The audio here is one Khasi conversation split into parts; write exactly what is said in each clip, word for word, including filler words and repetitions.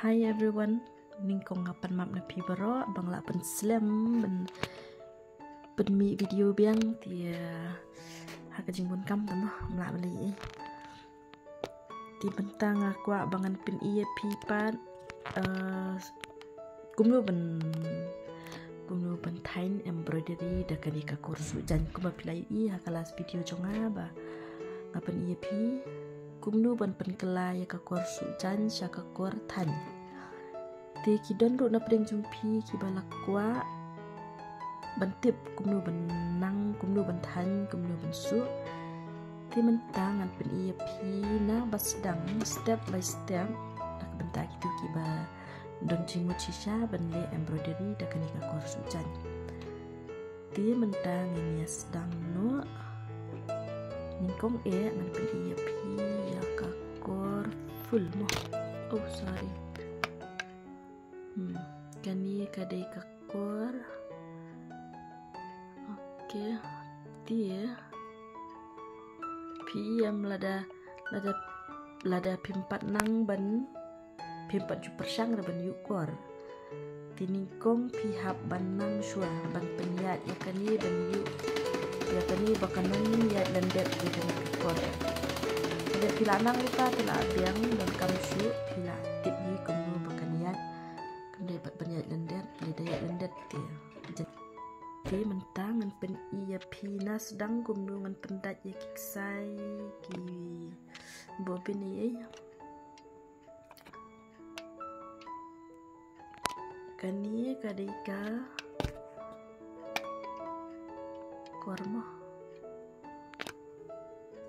Hi everyone, nyngkong nga pan map na phi baroh ba nga la pynslem ban pynmih video biang te ha ka jingbun kam te mo, mlak beli eh. Te mynta nga kwah ba ngan pyni ïa phi pat, eh, kumno ban, kumno ban thaiñ embroidery da kane ka kor suh jaiñ, kumba phi la ïohi ha ka last video jong nga ba nga pyni ïa phi kumno ban pynkylla ïa ka kor suh jaiñ sha ka kor thaiñ. Te ki don ruh na pdeng jong phi kiba la kwah ban tip kumno ban nang, kumno ban thaiñ, kumno ban suh. Te mynta ngan pyni ïa phi na ba sdang, step by step, na ka bynta kito kiba don jingmut shisha ban leh embroidery da kane ka kor suh jaiñ. Te mynta ngin ïa sdang noh. Nyngkong eh ngan pyni ïa phi ïa ka kor full mo. Oh, sorry. Hmm, kane ka dei ka kor. Okay, te phi ïam lada, lada, lada phim pat nang ban, phim pat ju pyrshang re ban ïuh kor, te nyngkong phi hap ban nang shuwa ban pynïaid ïa kane ban ïuh ïa kane ba kan nang ïaid lyndet re ban ïuh kor. Lada phi la nang ruh te la biang, donkam shuh phi la tip hi kumno ba kan ïaid. Kan dei pat ban ïaid lyndet, lada ïaid lyndet te. Te mynta ngan pyni ïa phi na sdang kumno ngan pyndait ïa ki ksai ki bobbin ei ei. Kane ka dei ka kor mo.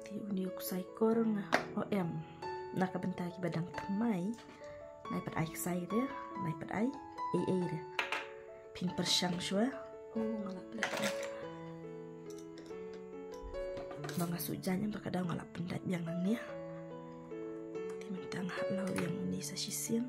Te une u ksai kor nga, o em, na ka bynta kiba dang thymmai. Nai pat ai ksai de, nai pat ai ei ei de. Phin pyrshang shuwa. Oh, nga la pyrshang. Ba nga suh jaiñ em, ba ka daw nga la pyndait biang nangne. Te mynta nga hap law biang une sa shisien.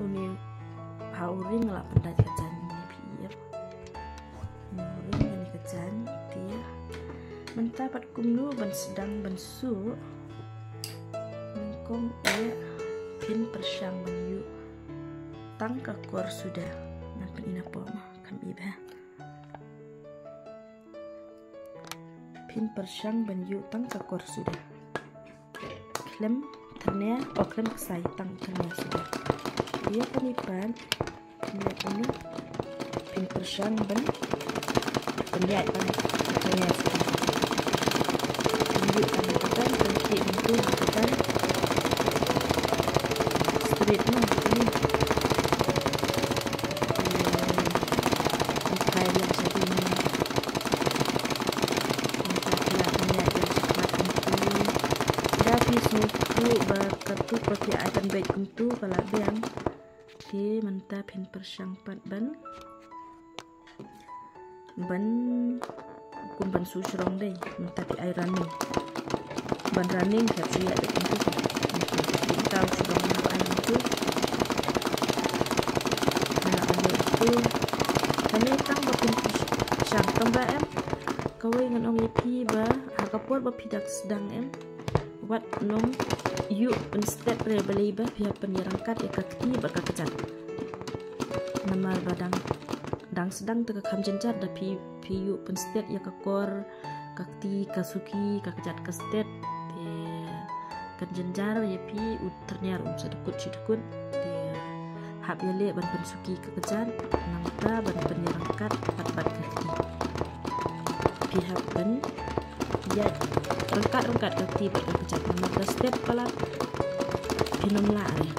Une ha u ring la pyndait ka jaiñ, une phi ïohi. Une u ring kane ka jaiñ te. Mynta pat kumno ban sdang ban suh. Nyngkong eh phin pyrshang ban ïuh tang ka kor suda. Ngan pyni napoh mo, kham i bha. Phin pyrshang ban ïuh tang ka kor suda. Khlem thyrnia, o khlem ksai, tang thyrnia suda. Ïa kane pat, ïa kane phin pyrshang ban pynïaid tang thyrnia suda. Phin ïuh tang kata, phin khih mynta kata. Straight noh kane. Phin khai biang sha kine. Mynta phi lah pynïaid ïa ka pat kumtu. Da phi sngewthuh ba katto ka phi ai ban beit kumtu ka lah biang. Te mynta phin pyrshang pat ban, ban kum ban suh shrong dei. Mynta phi ai running. Ban running phi hap shu ïaid kumtu. Kumtu. Phi tau shrong ban ai kumtu. Mynta ban ïaid kumtu. Kane tang ba pynpyrshang tang ba em. Kawei ngan ong ïa phi ba ha ka por ba phi dang sdang em, wat nang ïuh pynstet re balei ba phi hap pynïaryngkat ïa ka kti bad ka kjat. Namar ba dang, dang sdang te ka kham jynjar da phi, phi ïuh pynstet ïa ka kor, ka kti, ka suki, ka kjat, ka stet. Te kan jynjar ïa phi, u thyrniar um sa dkut shi dkut. Te hap ïaleh ban pynsuki ka kjat, nangta ban pynïaryngkat pat bad ka kti. Phi hap ban ïaid ryngkat ryngkat ka kti bad ka kjat, namar da stet palat phin ym lah re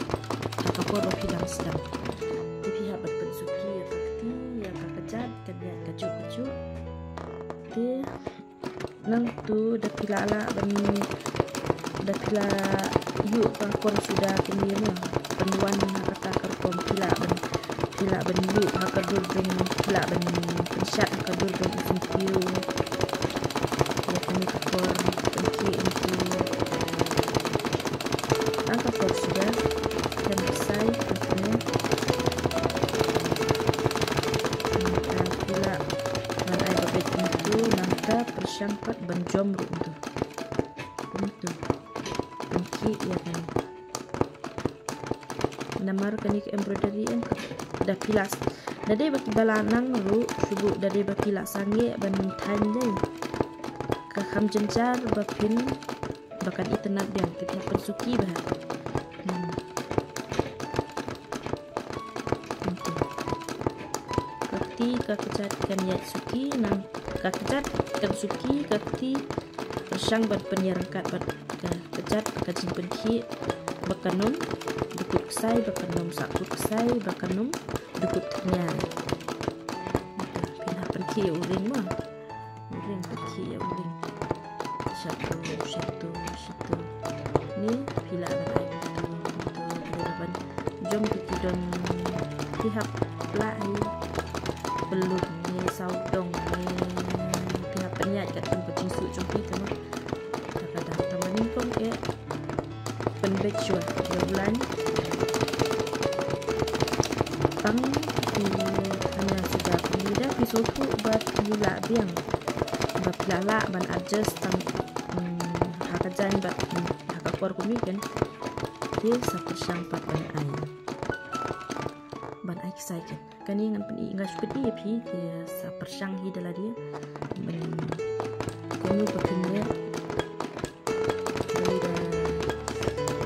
ha ka por ba phi dang sdang. Te phi hap ban pynsuki ïa ka kti, ïa ka kjat, kan ïaid kajuh kajuh. Te nangtu da phi lah lah ban, da phi lah ïuh ka kor suda kumne mo, pynwan ha kata ka rukom phi lah ban, phi lah ban ïuh ha ka dur jong, phi lah ban pynshad ha ka dur jong u syntiew. Ïa kane ka kor pynkhih nangtu. Tang ka kor suda, khlem ksai, khlem thyrnia, Pat ban jom ruh kumtu. Kumtu. Pynkhih ïa kane. Namar kane ka embroidery em ka da phi la s-, da dei ba ki ba la nang ruh shu buh da dei ba phi la sangeh ban thaiñ dei. Ka kham jynjar ba phin ba kan itynnad biang, te phi hap pynsuki bha. Hmm. Kumtu. Ka kti ka kjat kan ïaid suki, nang ka kjat kan suki, ka kti pyrshang ban pynïaryngkat bad ka kjat, ba ka jingpynkhih ba kan ym dukut ksai, ba kan ym sahkut ksai, ba kan ym dukut thniar. Phin hap pynkhih ïa u ring mo. U ring, pynkhih ïa u ring. Shatu, shatu, shatu. Ni phi lah ban ai kumtu, kumtu, kumtu ban jom. Phi ki don, phi hap lah hi. Belun ne, sawdong ne, phi hap pynïaid katkum ka jingsuh jong phi te mo. Te ka dang tang ba nyngkong eh. Pynbeit shuwa ïa u lain. Tang phi hana suda phi da phi sngewthuh ba phi lah biang, ba phi lah lah ban adjust tang, mm, ha ka jaiñ bad, mm, ha ka kor kumne kan. Te sa pyrshang pat ban ai, ban ai ksai kan. Kane ngan pyni, nga shu pyni ïa phi, te sa pyrshang hi da lade. Ban kumno ba phin leh.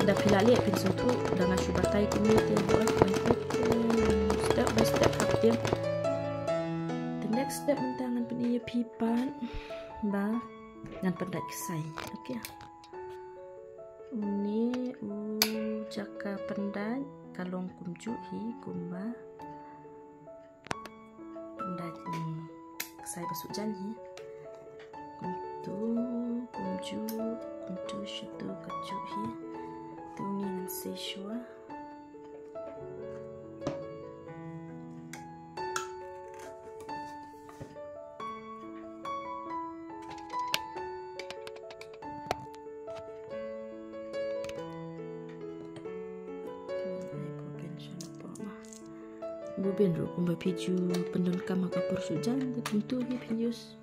Da, da phi la leh phin sngewthuh, da nga shu batai kumne te, hooid, step by step hap te. The next step mynta ngan pyni ïa phi pat ba ngan pyndait ksai. Okay. Une u jaka pyndait ka long kumjuh hi kumba pyndait, mm, ksai ba suh jaiñ hi. Kumtu, kumjuh, kumtu, shatu, kajuh hi. Te une ngan sei shuwa. Bobin ruh kumba phi ju pyndonkam ha ka por suh jaiñ, te kumtu hi phin use.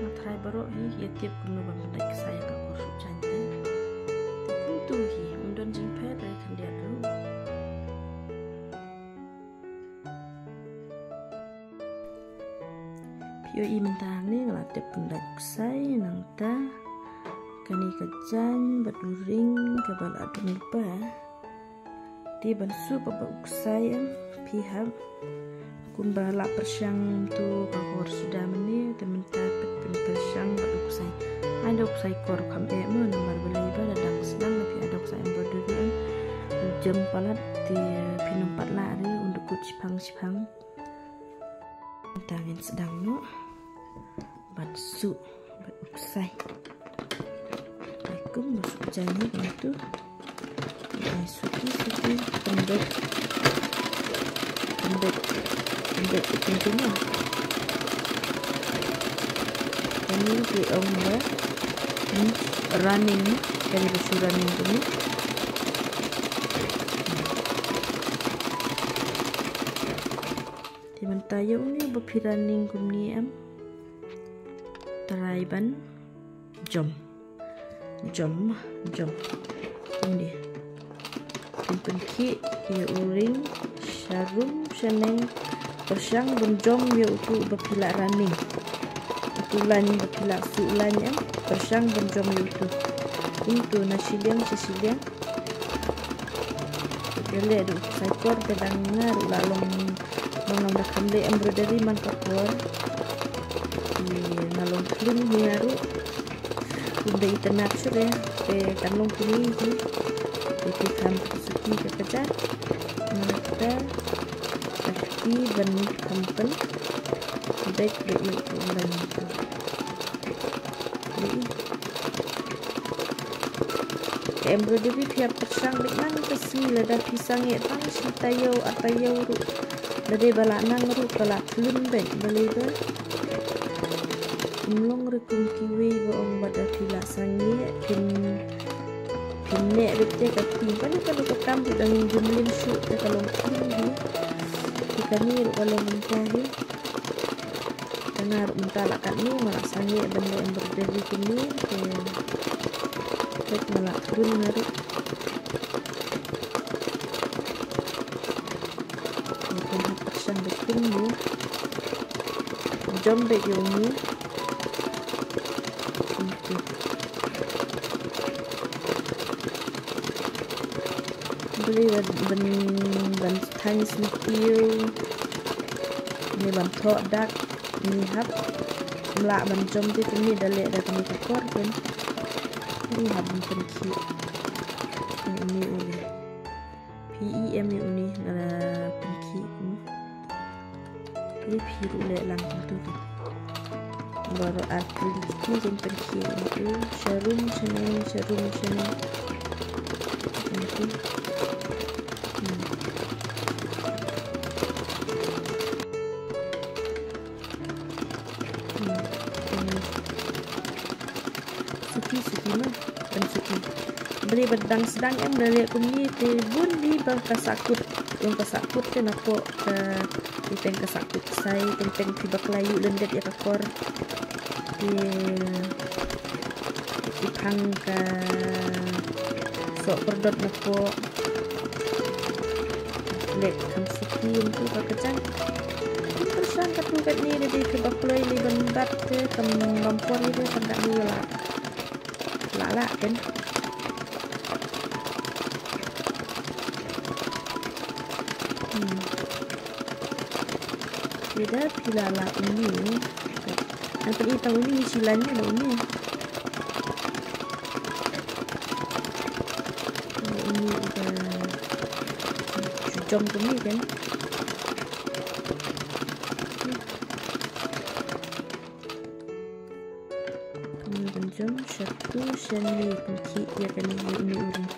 Nga tharai baroh hi ïa tip kumno ban pyndait ksai ha ka kor suh jaiñ te. Te kumtu hi, ym don jingphet re khyndiat ruh. Phi ïohi mynta hangne nga la tep pyndait ksai, nangta kane ka jaiñ bad u ring kaba la don lypa. Te ban suh pat ba u ksai em, phi hap kumba la pyrshang to ka kor suda mynne, te mynta pat phin pyrshang ba u ksai. Ai da u ksai kor kham eh mo, namar balei ba la dang sdang, phi ai da u ksai embroidery em, u jem palat te phin ym pat lah re, un dukut shiphang shiphang. Mynta ngin sdang noh ban suh bad u ksai. Ai kumba suh jaiñ hi kumtu. Ai suki suki, pynbeit. Pynbeit. Pynbeit kumtu noh. Kane ki ong ba, hmm, running, kane ba shu running kane. Te mynta ïa une ba phi running kumne em, try ban jom. Jom, jom. Kumne. Phin pynkhih ïa u ring sharum shaneng. Pyrshang ban jom ïa utu ba phi la running. Utu lain ba phi la suh lain em. Pyrshang ban jom ïa utu. Kumtu na shiliang sha shiliang. Te leh ruh ksai kor te dang nga ruh la long, long, long da kham leh embroidery man ka por. Te nga long khlung hi nga ruh. Kum da itynnad shuh re te kan long kine hi. Te phi kham suki ka kjat. Nangta ka kti ban kham pynbeit da ïa u line tu. Ïa i. Embroidery phi hap pyrshang beit man ka sngi, lada phi sangeh tang shi taïew ar taïew ruh, lada ba la nang ruh ka la tlun beit. Balei ba ym long ruh kum kiwei ba ong ba da phi la sangeh phin, phin neh beit te ka kti. Kano kano ka kam phi dang jumlin shuh te ka long kti hi. Te kane ruh ka long mynta hi. Te nga ruh mynta la katno nga la sangeh ban leh embroidery kumne te, te nga la tlun nga ruh. Te phin hap pyrshang beit kumne. Jom beit ïa une. Kumtu. Balei ban, ban, ban thaiñ sngewthuh ne ban thoh dak, ngi hap. Ym lah ban jom te kumne da leh da kane ka por kan. Ngi hap ban pynkhih. Ngi, ngi, ngi. Phi i em ïa une nga la pynkhih, hmm. Phi, phi ruh leh lang kumtu tu. Baroh ar tylli ki jin pynkhih kumtu. Sharum shane, sharum shane. Kumtu. Hmm. Hmm. Hmm. Suki, suki ma. Pynsuki. Balei ba dang sdang em da leh kumne te bun hi ba ka sahkut. Long ka sahkut te napoh ka, i teng ka sahkut ksai, teng teng phi bakla ïuh lyndet ïa ka kor. Te i phang ka soh kordot napoh. Leh kham suki kumtu ka kjat. Pyrshang katto katne da dei kaba kloi lei ban bat te kam bam por lei te tang katne la. La la ken. Hmm. Lada phi la la une. Ngan pyni tang une, ngi shi lane da une. Une uba shu jom kumne kan. Kumne ban jom, shatu shane, pynkhih ïa kane ïa une u ring.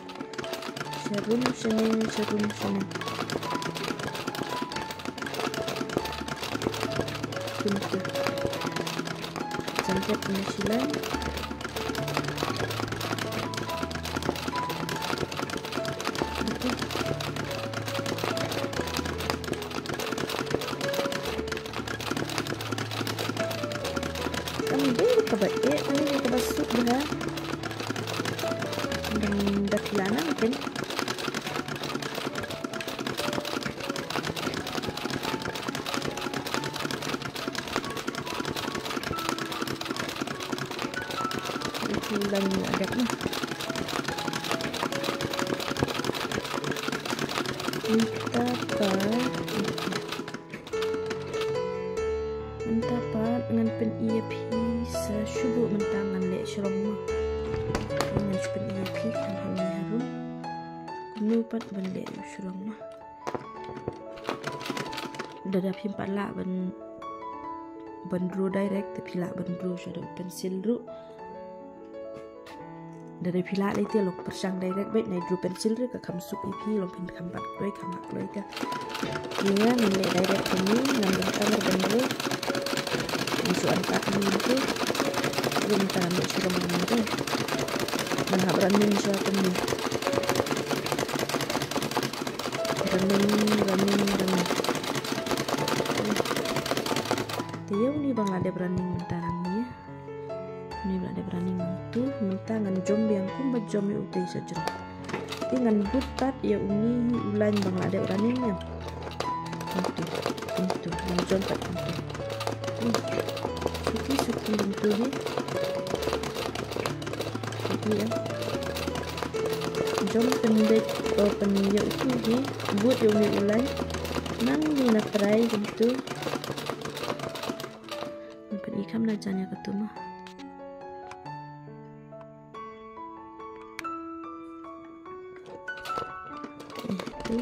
Sharum shane, sharum shane. Kumtu. Jam tet na shi lai. Kane dei kaba eh, kane dei kaba suk bha. Dang da phi la nang ken. Ito lang yung agad na. Mynta pat, mynta pat ngan pyni ïa phi sa shuh, mynta ngan leh shrong ma. Ngan shu pyni ïa phi kan ha ne harum. Kumno pat ban leh shrong ma. Lada phim pat lah ban, ban draw direct, te phi lah ban draw shadow pencil ruh. Lada phi lah lei te long pyrshang direct beit, nai draw pencil ruh ka kham suk ïa phi, long phin kham pat kloi, kham lah kloi ka. Ïa nga ngan leh direct kumne, ngam donkam ban draw. Ngan shu an pat kumne te. Ruh mynta ngan leh shuh kumne te. Ngan hap running shuh kumne. Running, running, running. Te ïa une ba nga la dep running mynta ngan ïa. Une ba la dep running ngan tu, mynta ngan jom biang kumba jom ïa utei sha jrong. Te ngan bud pat ïa une hi u line ba nga la dep running ïa. Kumtu, kumtu, ngan jom pat kumtu. Hmm. Suki, suki kumtu hi. Suki ïa. Jom pynbeit, oh, pyn ïa utu hi. Bud ïa une u line. Nang hi na trai kumtu. Ngan pyn-i kham na jan ïa katu ma. Eh, tu.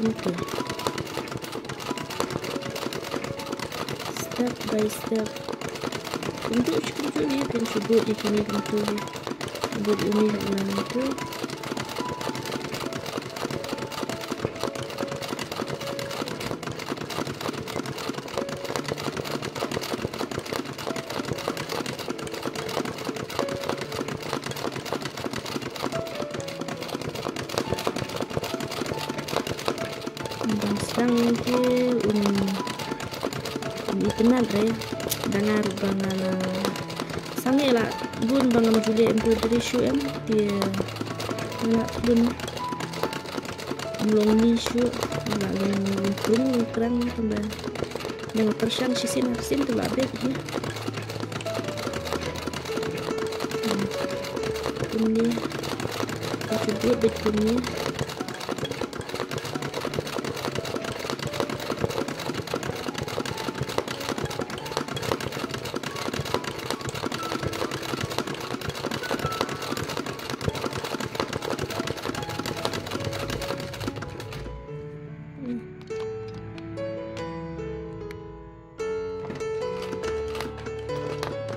Kumtu. Step by step. Kumtu, kumtu ne, kan shu bud ïa kine kumtu. Bud ïa une kumtu. Ban sdang te un, un itynnad re, da nga ruh ba nga la sangeh la bun ba ngam ju leh embroidery shuh em, te nga la bun. Long ni shuh, la long, long krung, long krang, tang ba. Dang pyrshang shisien shisien te la bit hi. Hmm. Kumne. Ka shu bit bit kumne.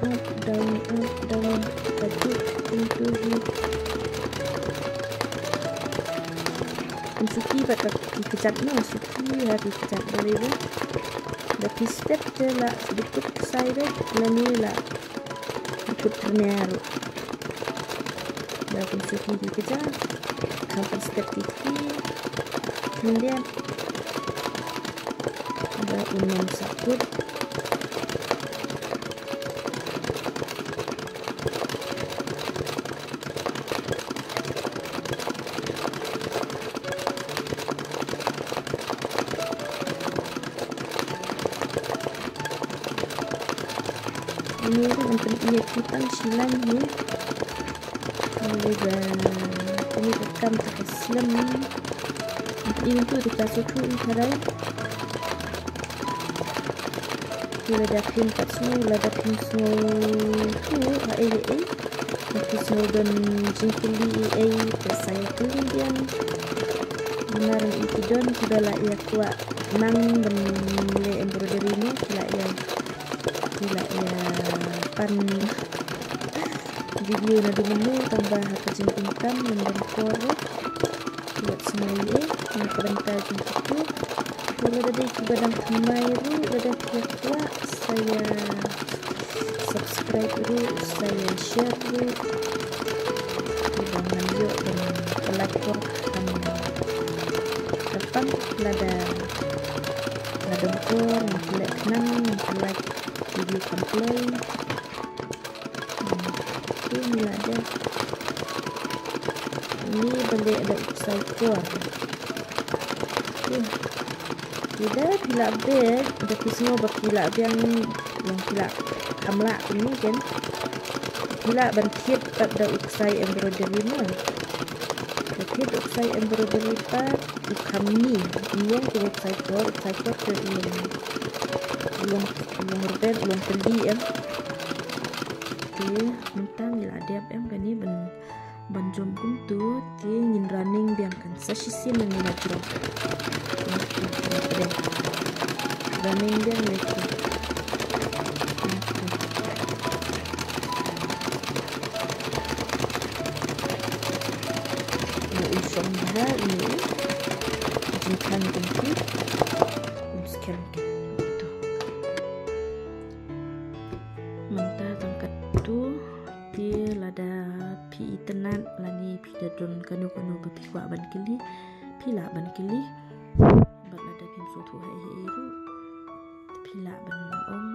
Up, down, up, down. Ka jut kumtu hi. Pynsuki bad ka, ki kjat, no, suki ha ki kjat, da lei ba. Da phi step te la dikut ksai re, lane la dikut tyrnia ruh. Da pynsuki ki kjat, kham pynstep ki kti, khyndiat. Da un ym sahkut. Ini ruh ngan pyn-i ïa ki tang shi lain hi. Ini ba, ini ba kam ta ka slem. Ngan pyn-i ntu te ka shu thuh i tharai. Te lada phim pat sngew, lada phim sngewthuh ha ei ha ei, lada phim sngew don jingkylli ei ei, te sa ïakylli biang. Namar ngi ki don kiba la ïa kwah nang ban leh embroidery ne, ki la ïa, ki la ïa pan video naduh mynno tang ba ha ka jingpynkam, ym don por ruh. Wat sngewthuh ïa ka bynta jong kito. Te lada dei kiba dang thymmai ruh, lada phi kwah sa ïa subscribe ruh, sa ïa share ruh. Kiba ngan ïoh ban pynlait por kyrpang, kyrpang lada, lada don por ngan pynlait khnang, ngan pynlait video kam plie. Hmm. Te ngi la dep. Ngi ba leh da u ksai por. Te. Te da phi lah bit, da phi sngew ba phi lah biang, long phi lah kham lah kumne ken. Phi lah ban thied pat da u ksai embroidery mo. Da thied u ksai embroidery pat u kham ni. Ym long kum u ksai por, u ksai por te u long, u long, u long rben, u long tylli em. Te mynta ngi la dep em kane ban, ban jom kumtu, te ngin running biang kan sa shisien ngi la jrong. Running biang lei te. Nga u shong bha ïa u jingkhang jong phi. Um skhem kumtu. Mynta tang katto. Te lada phi itynnad lane phi da don kano kano ba phi kwah ban kylli, phi lah ban kylli. Bad lada phim sngewthuh ha ei ha ei ruh, phi lah ban ong.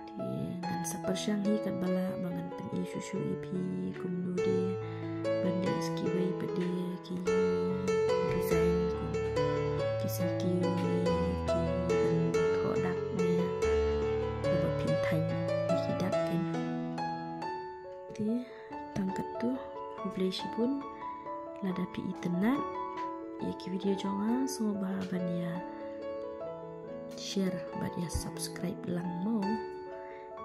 Te ngan sa pyrshang hi katba lah ba ngan pyni shuh shuh ïa phi kumno de ban leh sa kiwei pat de ki design kum ki syntiew ne ki ban thoh dak ne, ba phin thaiñ ïa ki dak ken. Te tang katto, khublei shibun. Lada phi itynnad ïa ki video jong nga, sngewbha ban ïa share bad ïa subscribe lang mo.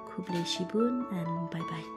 Khublei shibun and bye bye.